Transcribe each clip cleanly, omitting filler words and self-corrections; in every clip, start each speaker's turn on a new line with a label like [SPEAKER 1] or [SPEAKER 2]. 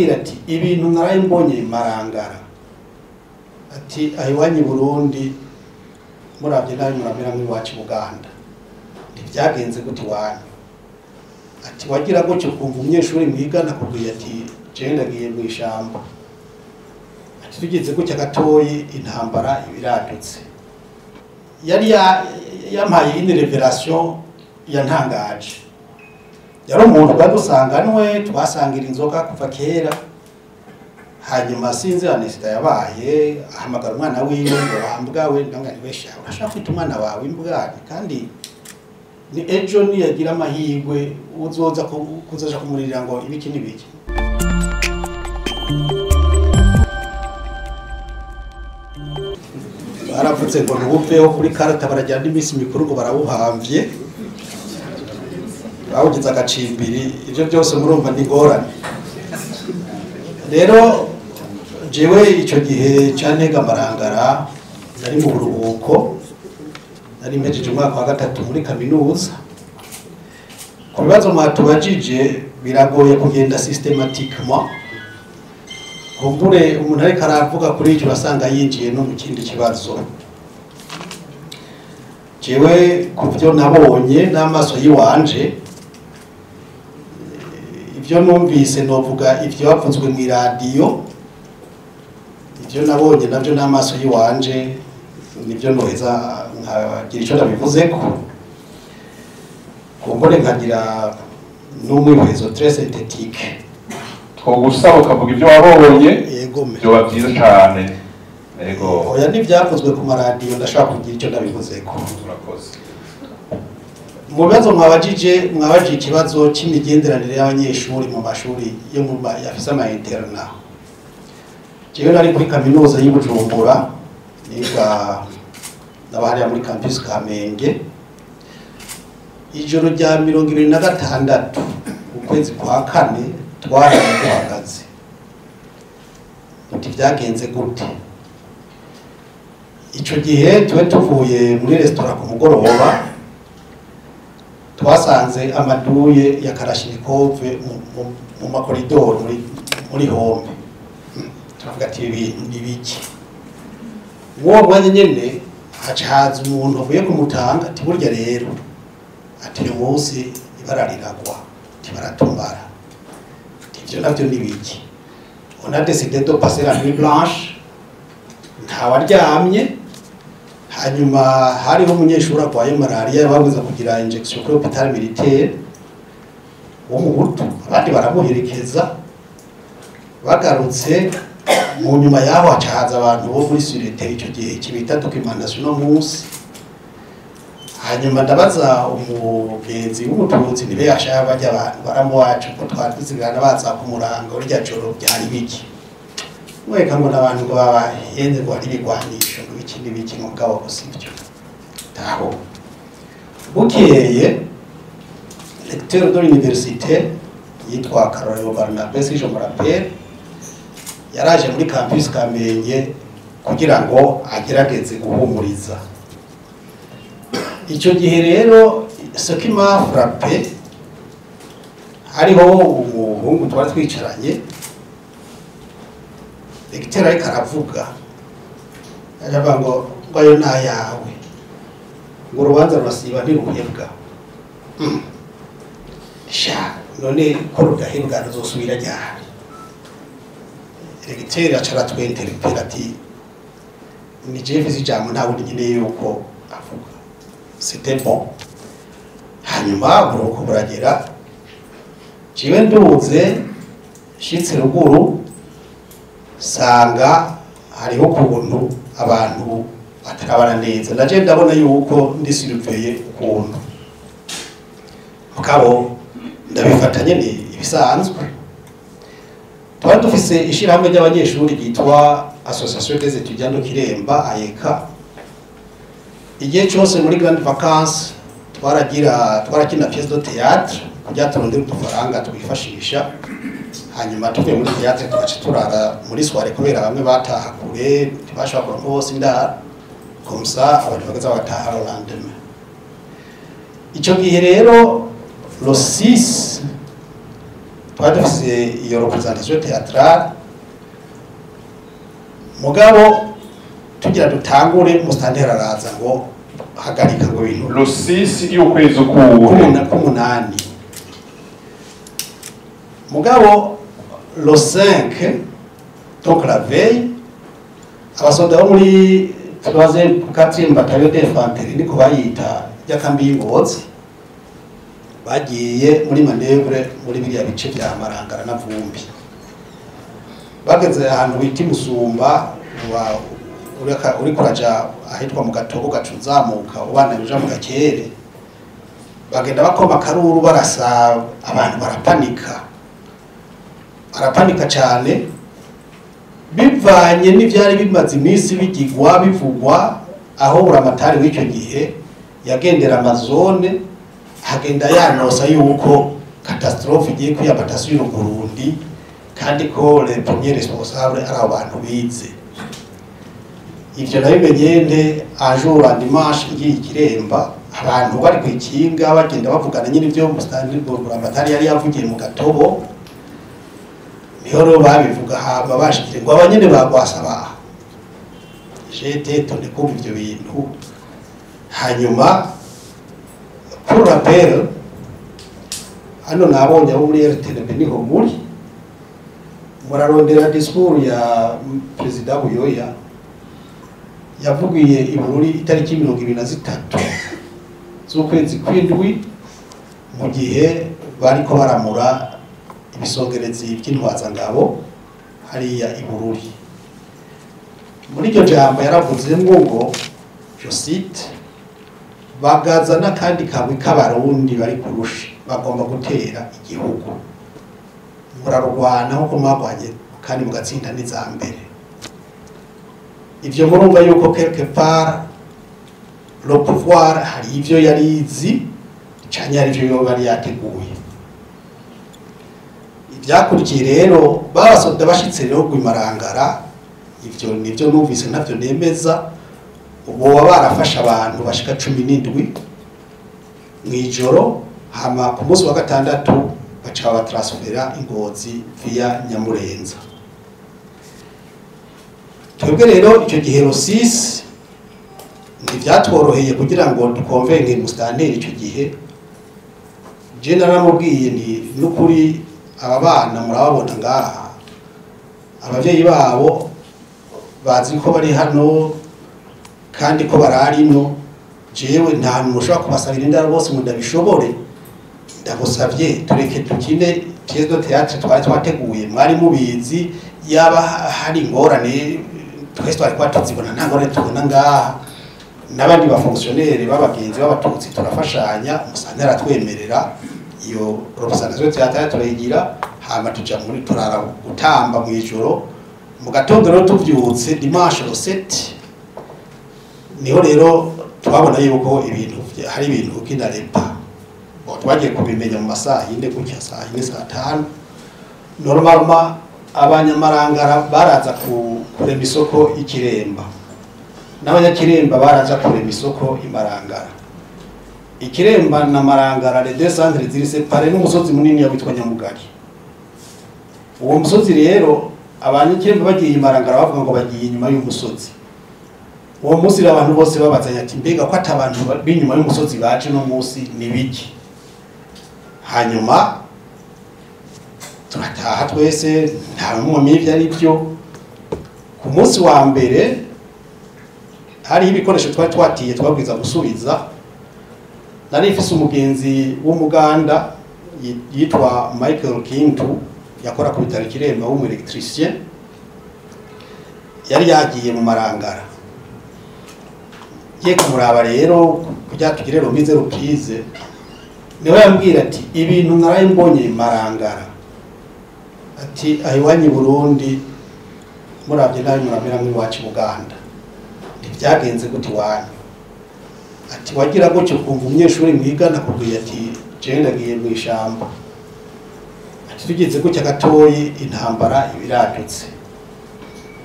[SPEAKER 1] Ati ibintu naraye mbonye Marangara, ati aho iwanyu i Burundi muravye nabi muramera nk'iwacu i Buganda, ntibyagenze gute iwanyu? Ati wagira gutyo ukumva umunyeshuri mwigana akubwiye ati jewe ndagiye mw'ishamba, ati tugeze gutya gatoyi intambara ibiradutse. Yari yampaye une révélation yantangaje. Yari umuntu twari dusanganwe, twasangira inzoga kuva kera. Hanyuma sinzi anesita yabaye, ahamagara umwana wiwe ngo wambwa we, ndamubwira nti wesha urashaka kwita umwana wawe imbwa, kandi ni ejo niyagira amahirwe uzoza kuzoja kumurira ngo ibiki n'ibiki. Baravuze ngo ntubuveho kuri karata, barajyana n'iminsi mikuru ngo barawuhamvye, bawugize agacimbiri. Ivyo byose murumva ni ngorane. Rero jewe ico gihe cantega Marangara, nari mu buruhuko, nari mpejeje umwaka wa gatatu muri kaminuza. Ku bibazo mwatubajije biragoye kugenda systematiquement, kumbure umuntu ariko aravuga kuri icyo urasanga yinjiye no mu kindi kibazo. Jewe ku byo nabonye n'amaso yiwanje, ibyo numvise novuga ivyo bavuzwe mu iradiyo, ibyo nabonye navyo n'amaso yiwanje nivyo noheza nkagira ico ndabivuzeko, kumbure nkagira n'umwihwezo très synthétique.
[SPEAKER 2] Twogusaba ukavuga ibyo wabonye,
[SPEAKER 1] Yego me.
[SPEAKER 2] byoba byiza cane. Yego.
[SPEAKER 1] Oya, n'ivyavuzwe ku maradiyo ndashaka kugira ico ndabivuzeko.
[SPEAKER 2] Turakoze.
[SPEAKER 1] Mu bibazo mwabajije, mwabajije ikibazo c'imigenderanire y'abanyeshuri mu mashuri yo mu yafise ama internat. Jewe nari kuri kaminuza y'i Bujumbura, niga n'abahariya muri campus Kamenge. Ijoro rya 26 ukwezi kwa kane twaraye duhagaze. Uti vyagenze gute? Ico gihe twe tuvuye muri restaurant ku mugoroba, twasanze amaduye ya Kalashnikov mu makoridoro muri home. Turavuga ati ibi bintu ni biki? Uwo mwanya nyene haca haza umuntu avuye kumutanga, ati burya rero, ati uyu munsi ibara riragwa, ati baratumbara. Ati ivyo navyo ni biki? On a décidé de passer la nuit blanche, ntawaryamye. Hanyuma hariho umunyeshuri arwaye malaria, babuza kugira injection kuri hôpital militaire w'umuhutu, abandi baramuherekeza. Bagarutse mu nyuma yaho haca haza abantu bo muri sûreté, ico gihe kibita documentation no munsi. Hanyuma ndabaza umugenzi w'umututsi nibe yashaka bajya abantu baramuwacu ko twari dusigana baza kumuranga urya joro byari biki, mweka ngo n'abantu ngo babahenze ngo ari ibigwanisho ngo ibiki n'ibiki, ngo mugabo ngo sivyo. Taho bukeye recteur de l'université yitwa Karorero Barnabé, si je me rappelle, yaraje muri campus Kamenge kugira ngo agerageze guhumuriza. Ico gihe rero ce qui m'a frappé, hariho umuhungu twari twicaranye, recteur ariko aravuga, aravuga ngo ayo ni ayawe, ngo urubanza rurasiba ntiruhebwa. Sha none ko rudahebwa ruzosubira ryari? Recteur aca aratwinterpella ati ni jewe mfise ijambo, nta wundi nkeneye yuko avuga. C'était bon. Hanyuma uburuhuko buragera, jewe nduze nshitse ruguru sanga hariho ukuntu abantu batarabana neza, naje ndabona yuko ndi surveillé ukuntu, mugabo ndabifata nyene ibisanzwe. Twari dufise ishirahamwe ry'abanyeshuri ryitwa Association des étudiants de Kiremba, AEK. Igihe cyose muri grande vacances twarakina pièce de théâtre kugira turondere udufaranga twifashisha. Hanyuma tuvuye muri théâtre tugaca turara muri soirée, kubera bamwe bataha kure ntibashobora kuronka bose indaro, comme ça abantu bagaza bagataha le lendemain. Ico gihe rero le 6 Twari dufise iyo représentation théâtrale, mugabo tugira dutangure, musitanteri araza ngo hagarika, ngo ibintu
[SPEAKER 2] Le 6 y'ukwezi ukuhe?
[SPEAKER 1] K'umunani. Mugabo le 5, donc la veille, abasoda bo muri 3e 4e bataillon d'infanterie, niko bayita, y'akambi y'Ingozi, bagiye muri manœuvre muri biriya bice vya Marangara na Vumbi. Bageze ahantu bita Imusumba, uriko uraja ahitwa mu Gatobo, gaca uzamuka ubandanya uja mu Gakere, bagenda bakoma akaruru, barasa, abantu barapanika, barapanika cane, bivanye n'ivyari bimaze iminsi bigigwa, bivugwa, aho buramatari w'icyo gihe yagendera ama zones, agenda yanosa yuko catastrophe igiye kwiyabata sur Burundi, kandi ko les premiers responsables ari abo bantu bize. Ivyo nabimenye nte? Un jour, un dimanche, ngiye Ikiremba, abantu bari ku ikinga bagenda bavugana nyine ibyo buramatari yari yavugiye mu Gatobo. Niho rero babivuga, hama bashikire ngo abanyene bagwasa baha. J'étais étonné kumva ivyo bintu. Hanyuma, pour rappel, hano nabonye abo muri RTNB niho muri murarondera discours ya Perezida Buyoya yavugiye i Bururi itariki 23 z'ukwezi kw'indwi, mu gihe bariko baramura ibisongerezi by'intwazangabo hariya i Bururi. Muri iryo jambo yaravuzemwo ngo, je cite: "Bagaza n'akandi kagwi k'Abarundi bari kurusha bagomba gutera igihugu, murarwana nkuko mwagwanye kandi mugatsinda n'iza mbere." Ivyo murumva yuko quelque part le pouvoir hari ivyo yarizi canke hari ivyo yoba yari yateguye. Ivyakurikiye rero, babasoda bashitse rero Marangara, ivyo nivyo numvise, ntavyo nemeza, ubu barafashe abantu bashika 17 mw'ijoro, hama ku munsi wa gatandatu baca batransfera Ingozi via Nyamurenza. Twebwe rero icyo gihe le 6 ntivyatworoheye kugira ngo dukonvenke musitanteri. Icyo gihe je naramubwiye nti: "N'ukuri aba bana murababona ngaha, abavyeyi babo bazi ko bari hano kandi ko barari ino. Jewe nta hantu mushobora kubasabira indaro bose ngo ndabishobore. Ndagusavye tureke dukine pièce de théâtre twari twateguye. Mwari mubizi, yaba hari ingorane twese twari kuba tuzibona. Nta ngorane tubona ngaha n'abandi ba fonctionnaires b'abagenzi b'Abatutsi turafashanya." Musanteri aratwemerera, iyo représentation théâtrale turayigira, hama tuja muri turara gutamba mw'ijoro. Mu gatondo rero tuvyutse dimanche le 7, niho rero twabona yuko ibintu hari ibintu kinarepa. Bon, twagiye kubimenya mu masaha 4 gutya, saa 4, saa 5. Normalement Abanyamarangara baraza kurema isoko y'Ikiremba, n'Abanyakiremba baraza kurema isoko y'Imarangara. Ikiremba na Marangara, les deux centres ziri séparés n'umusozi munini witwa Nyamugari. Uwo musozi rero, Abanyakiremba bagiye Imarangara bavuga ngo bagiye inyuma y'umusozi. Uwo munsi rero abantu bose babazanya ati: "Mbega ko ata abantu b'inyuma y'umusozi baje no munsi, ni biki?" Hanyuma turataha twese, nta n'umwe ivyo ari byo. Ku munsi wa mbere hariho ibikoresho twari twatiye twabwiza gusubiza. Nari mfise umugenzi w'Umuganda yitwa Michael Kintu, yakora ku bitaro Kiremba, w'umu électricien, yari yagiye mu Marangara. Ngiye kumuraba rero kugira tugire remise reprise, niho yambwira ati: "Ibintu naraye mbonye Marangara," ati, "aho iwanyu i Burundi muravye nabi muramera nk'iwacu i Buganda. Ntibyagenze gute iwanyu?" Ati: "Wagira gutyo ukumva umunyeshuri mwigana akubwiye ati: 'Jewe ndagiye mu ishamba.'" Ati: "Tugeze gutya gatoyi, intambara ibiradutse."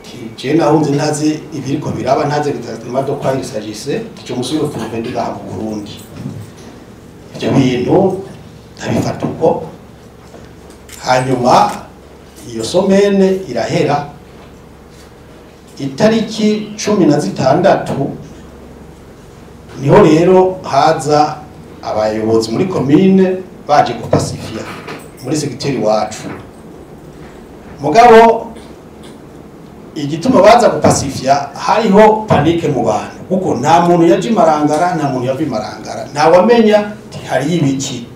[SPEAKER 1] Ati: "Jewe nahunze ntazi ibiriko biraba, ntazi exactement de quoi il s'agissait. Je me suis retrouvé ndi ngaha mu Burundi." Ivyo bintu ndabifata uko. Hanyuma iyo semaine irahera, itariki 16 niho rero haza abayobozi muri commune baje gupasifia muri secteur wacu. Mugabo igituma baza gupasifia, hariho panique mu bantu, kuko nta muntu yaje Marangara, nta muntu yava Marangara, nta wamenya hari ibiki.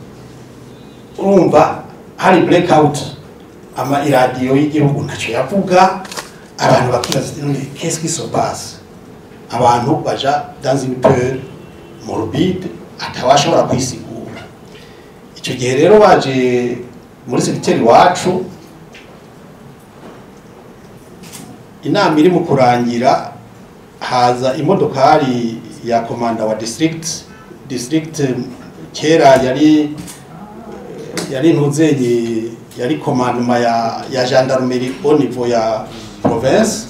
[SPEAKER 1] Urumva hari blackout, ama iradiyo y'igihugu ntacyo yavuga, abantu bakibaza none qu'est-ce qui se passe? Abantu baja dans une peur morbide atawashobora kwisigura. Icyo gihe rero baje muri secteur wacu, inama iri mu kurangira, haza imodokari ya komanda wa district. District kera yari ntuzenye, yari commandement ya gendarmerie au niveau ya province.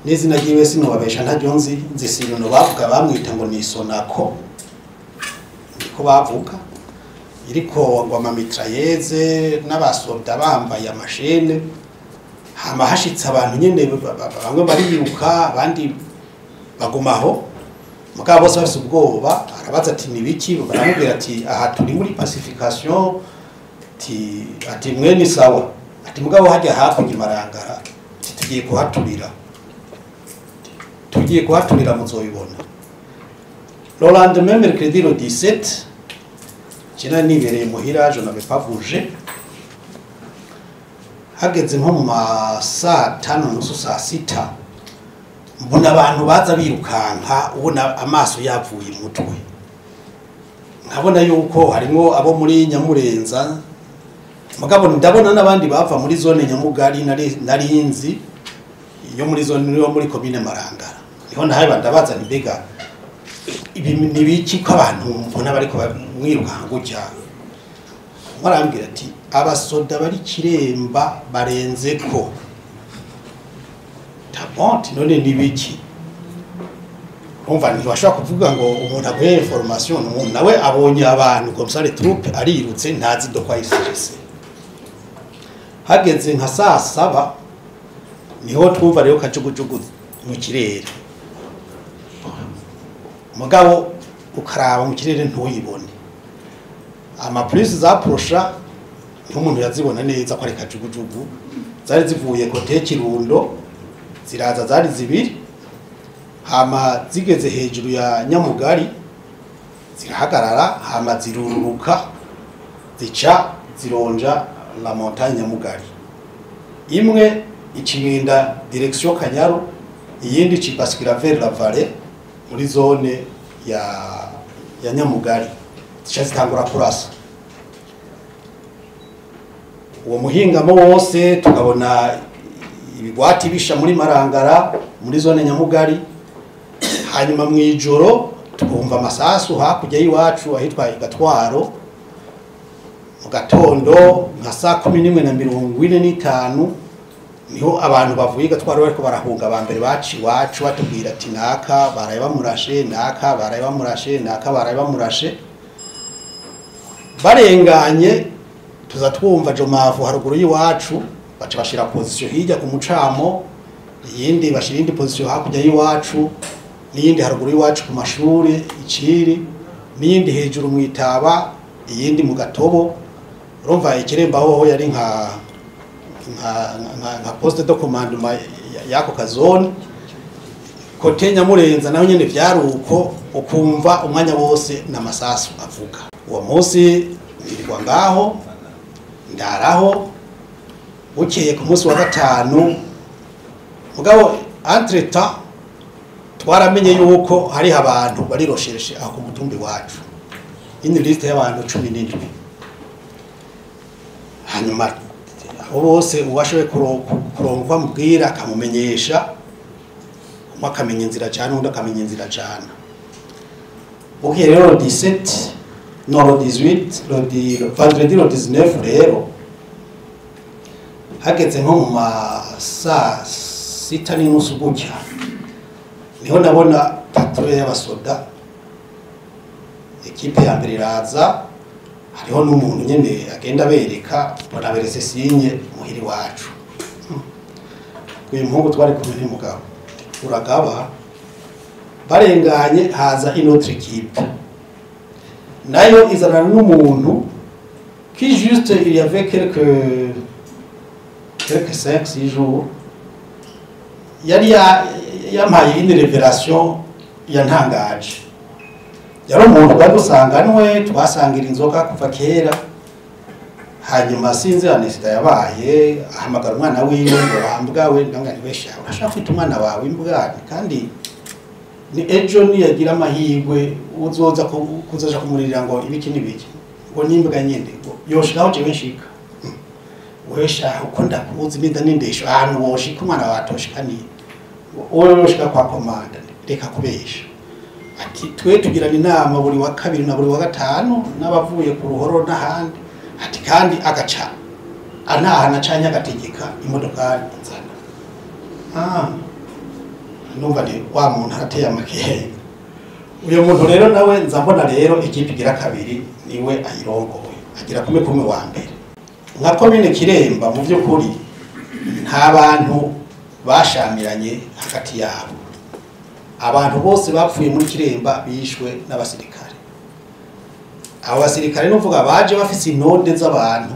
[SPEAKER 1] N'izina ryiwe sinobabesha, ntaryo nzi, nzi sinono bavuga, bamwita ngo ni Sonako, niko bavuga. Iriko ngo ama mitrailleuses n'abasoda bambaye amashene. Hama hashitse abantu nyene, bamwe bariruka, abandi bagumaho, mugabo bose bafise ubwoba. Arabaza ati: "Ni biki?" Baramubwira ati: "Aha turi muri pacification." Ati: "Mwe ni sawa." Ati: "Mugabo hajya hakurya Marangara," ati, "tugiye kuhaturira, tugiye kuhaturira, muzoyibona." Le lendemain, mercredi le 17, jena nibereye muhira, je n'avais pas bougé. Hageze nko mu ma saa 5:30, saa 6, mbona abantu baza birukanka, ubona amaso yavuye mutwe, nkabona yuko harimo abo muri Nyamurenza, mugabo ndabona n'abandi bava muri zone Nyamugari narinzi yo muri zone yo muri commune Marangara. Niho ndahaye ndabaza nti: "Mbega ibi ni biki ko abantu mbona bariko mwirukanka gutya?" Marambwira ati: "Abasoda bari Kiremba barenze ko tabonti." None ni biki? Urumva ntibashobora kuvuga ngo umuntu aguhe information, umuntu nawe abonye abantu comme ça, les troupes, arirutse, ntazi de quoi il s'agissait. Hageze nka saa 7 niho twumva rero kajugujugu mu kirere, mugabo ukaraba mu kirere ntuyibone. Ama plus zaprosha niho umuntu yazibona neza ko ari kajugujugu. Zari zivuye côté Kirundo, ziraza, zari zibiri. Hama zigeze hejuru ya Nyamugari zirahagarara, hama zirururuka, zica zironja la montagne Nyamugari. Imwe icigenda direction Kanyaru, iyindi icibasikira vers la vallée muri zone ya Nyamugari. Zica zitangura kurasa uwo muhingamo wose, tukabona ibigwati bisha muri Marangara, muri zone Nyamugari. Hanyuma mu ijoro tukumva amasasu hakurya y'iwacu ahitwa Igatwaro. Mu gatondo nka saa 11:45 niho abantu bavuye Igatwaro bariko barahunga ba mbere baci iwacu, batubwira ati: "Naka baraye bamurashe, naka baraye bamurashe, naka baraye bamurashe." Barenganye tuza twumva jomavu haruguru y'iwacu, baca bashira position hirya ku mucamo, iyindi bashira iyindi position hakurya y'iwacu, n'iyindi haruguru y'iwacu ku mashuri iciri, n'iyindi hejuru mu Itaba, iyindi mu Gatobo. Urumva Ikiremba hoho yari nka poste de commandement y'ako kazone. Côté Nyamurenza naho nyene vyari uko, ukumva umwanya wose n'amasasu avuga. Uwo munsi nirirwa ngaho, ndaraho. Bukeye ku munsi wa gatanu, mugabo entre temps twaramenye yuko hariho abantu bari recherchés aho ku mutumbi wacu, une liste y'abantu 17. Hanyuma abo bose uwashoboye kuronka amubwira akamumenyesha, umwe akamenya inzira acana, undi akamenya inzira acana. Bukeye rero le 17, non, le 18, le vendredi le 19 rero, hageze nko mu ma saa 6:30 gutya, niho nabona patrouille y'abasoda. Équipe ya mbere iraza, Hariho n'umuntu nyene agenda bereka, bonaberetse sinye muhiri wacu. Uyu muhungu twari kumwe n'umugabo uragaba, barenganye haza une autre équipe, nayo izanana n'umuntu qui juste il y avait quelques 5 6 jours yari yampaye une révélation yantangaje. Yari umuntu twari dusanganwe, twasangira inzoga kuva kera. Hanyuma sinzi anesida yabaye, ahamagara umwana wiwe ngo wambwa we. Ndamubwira nti: "Wesha, urashaka kwita umwana wawe imbwa? Kandi ni ejo niyagira amahirwe uzoza kuzoja kumurira ngo ibiki n'ibiki, ngo n'imbwa nyene, ngo yoshikaho jewe nshika. Wesha, uko ndakuzi ninda n'indesho, ahantu woshika umwana wawe atoshika ni wowe yoshika kwa komanda. Reka kubesha." Ati: "Twe tugirana inama buri wa kabiri na buri wa gatanu n'abavuye ku ruhoro n'ahandi." Ati: "Kandi agaca anahana canke agategeka imodokari nzana." Ah, numva ni wa muntu arateye amakenga. Uyo muntu rero nawe nza mbona rero ikipe igira kabiri niwe ayirongoye, agira kumwe kumwe wa mbere. Nka komine Kiremba, mu by'ukuri nta bantu bashamiranye hagati yabo. Abantu bose bapfuye muri Kiremba bishwe n'abasirikare. Abo basirikare nuvuga baje bafise intonde z'abantu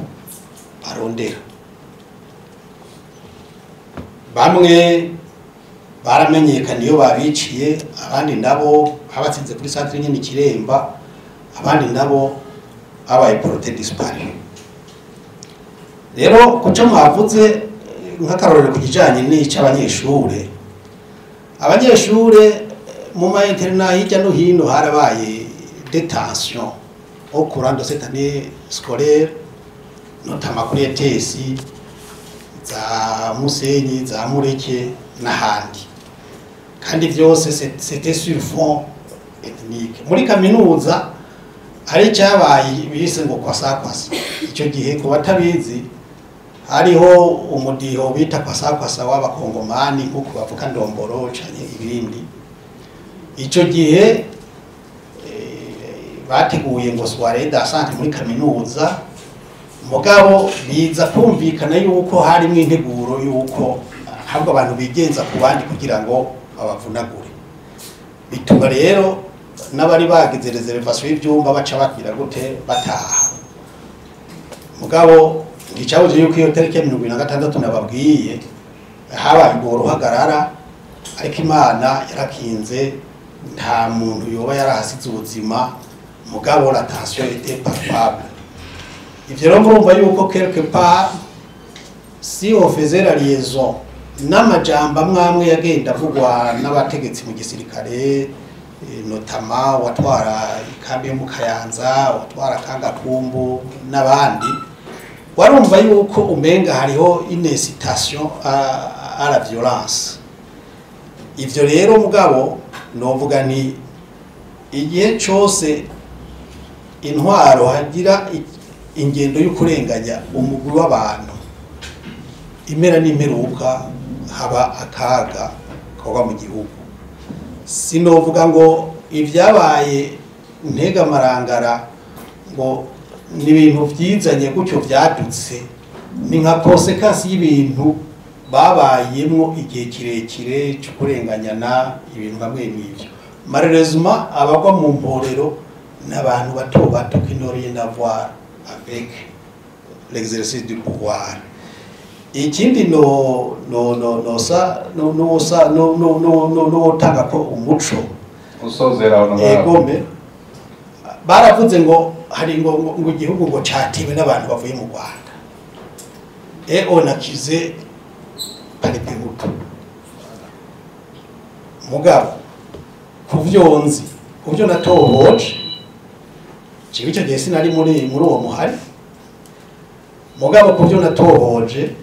[SPEAKER 1] barondera. Bamwe baramenyekana iyo babiciye, abandi nabo babatsinze kuri centre nyene Kiremba, abandi nabo babaye portés disparus. Rero kuco mwavuze nk'akarorero ku kijanye n'ic'abanyeshure, abanyeshure mu ma internat hirya no hino harabaye des tensions au courant de cette année scolaire, notamment kuri ETS za Musenyi, za Mureke n'ahandi, kandi vyose c'était sur fond ethnique. Muri kaminuza hari icyabaye bise ngo kwasa kwasa. Icyo gihe, ku batabizi, hariho umudiho bita kwasa kwasa w'abakongomani, nk'uko bavuga ndomboro canke ibindi. Icyo gihe bateguye ngo soirée dansante muri kaminuza, mugabo biza kumvikana yuko harimo integuro yuko ahubwo abantu bigenza ku bandi kugira ngo babavunagure. Bituma rero n'abari bagize réservation y'ivyumba baca bagira gute, bataha. Mugabo nticabuze yuko iyo tariki ya 76 nababwiye habaye urwo ruhagarara, ariko Imana yarakinze, nta muntu yoba yarahasize ubuzima, mugabo la tension était palpable. Ivyo rero murumva yuko quelque part, si on faisait la liaison n'amajambo amwe amwe yagenda avugwa n'abategetsi mu gisirikare, notamment watwara ikambi yo mu Kayanza, watwara Kangakumbu n'abandi, warumva yuko umenga hariho une incitation à la violence. Ivyo rero mugabo novuga ni igihe cose intwaro hagira ingendo yo kurenganya umugwi w'abantu, impera n'imperuka haba akaga kagwa mu gihugu. Sinovuga ngo ibyabaye Ntega, Marangara ngo ni ibintu vyizanye gutyo vyadutse, ni nka conséquence y'ibintu babayemwo igihe kirekire cyo kurenganyana, ibintu bamwe n'ivyo. Malheureusement, abagwa mu mporero n'abantu bato bato qui n'ont rien à voir avec l'exercice du pouvoir. Ikindi no sa no no sa no no no no no tanga ko umuco
[SPEAKER 2] Usozera, honorable.
[SPEAKER 1] Egome, baravuze ngo hari ngo igihugu ngo catiwe n'abantu bavuye mu Rwanda et on accusé Palipehutu. Mugabo kuvyo nzi, kuvyo natohoje jewe, icyo gihe sinari muri uwo muhari, mugabo kuvyo natohoje,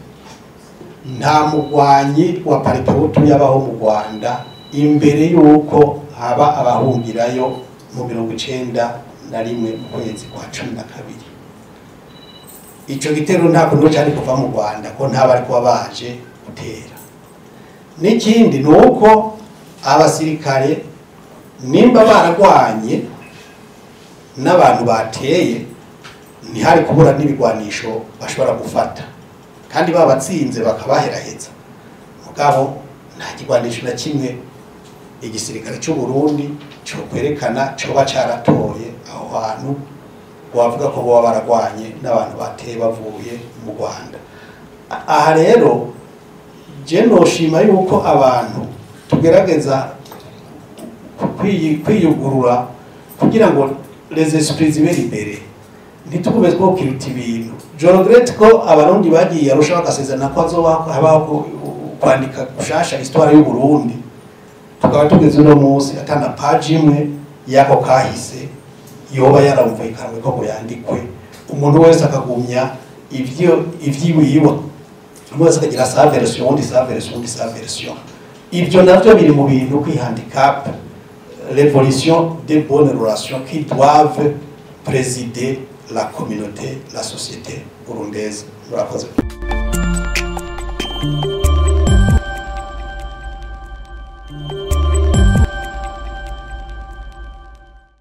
[SPEAKER 1] nta mugwanyi wa Palipehutu yabaho mu Rwanda imbere y'uko haba abahungirayo mu 91 mu kwezi kwa 12. Ico gitero nta kuntu cari kuva mu Rwanda, ko nta bari kuba baje gutera. N'ikindi ni uko abasirikare nimba baragwanye n'abantu bateye Ntihari kubura n'ibigwanisho bashobora gufata, kandi babatsinze bakabaheraheza. Mugabo nta kigwanisho na kimwe igisirikare cy'u Burundi cyo kwerekana coba caratoye aho hantu wavuga ko boba baragwanye n'abantu bateye bavuye mu Rwanda. Aha rero je noshima yuko abantu tugerageza kwiyugurura kugira ngo les esprits zibe libérés, ntitugume twokiruta ibintu. Je regrette ko Abarundi bagiye Arusha bagasezerana ko hazoba habaho kwandika gushasha histoire y'u Burundi, tukaba tugeze uno munsi atana page imwe y'ako kahise yoba yaramvikanywe ko ngo yandikwe. Umuntu wese akagumya ivyo ivyiwiwe, umuntu wese akagira sa version, undi sa version, undi sa version. Ibyo navyo biri mu bintu kwihandicap l'évolution des bonnes relations qui doivent présider la communauté, la société burundaise. Murakoze.